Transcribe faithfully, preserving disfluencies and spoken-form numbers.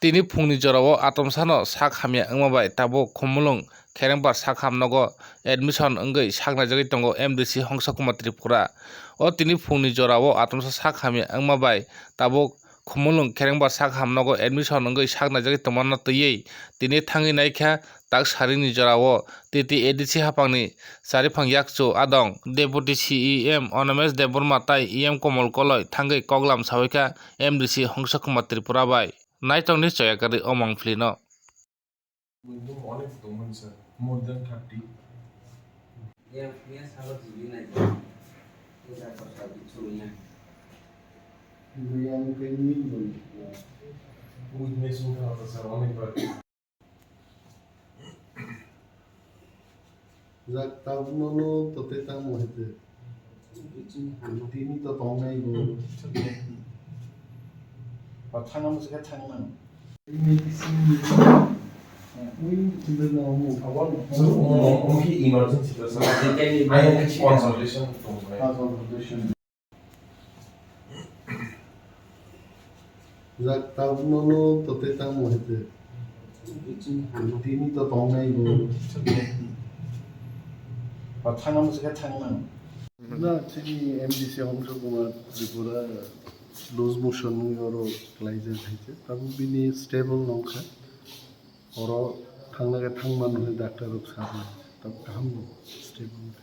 Tini phungni jorao atomsano sak hamya wngma bai tabuk Khumulwng Kherengbar sak hamnogo admission wngwi sak naijagwi tongo M D C Hongsa Kumar Tripura. O tini phungni jorao atomsa sak hamya wngma bai tabuk Khumulwng Kherengbar sak hamnogo admission wngwi sak naijagwi tongmano twiwi tini thangwi naikha tak saringni jorao T T A D C haphangni Chariphang Yakchu Adong, Deputy C E M Animesh Debbarma tai E M Komol Koloi thangwi koklam sawi kha M D C Hongsa Kumar Tripura bai. Naitokni choyakarwi o mangphlino. More than thirty. Witness wngkha sir, onek bar. Jak tabukno no tote tamo hete. Tini to tongnai bo. Ba thangna muchung khe thangna. Ui, tini na omo. Abo no. Sir, omo, omo khe emergency to sir. Ai, consultation tongmani. Ah, consultation. Jak tabukno no tote tamo hete. Tini to tongnai bo. Ba thangna muchung khe thangna. Na, chini M D C Hongsa Kumar Tripura loose motion ni oro klaijak hai se. Tabuk bini stable nongkha. Oro thangna khe thangmano hwnwi doctor rok sakha. Tabuk kaham no stable.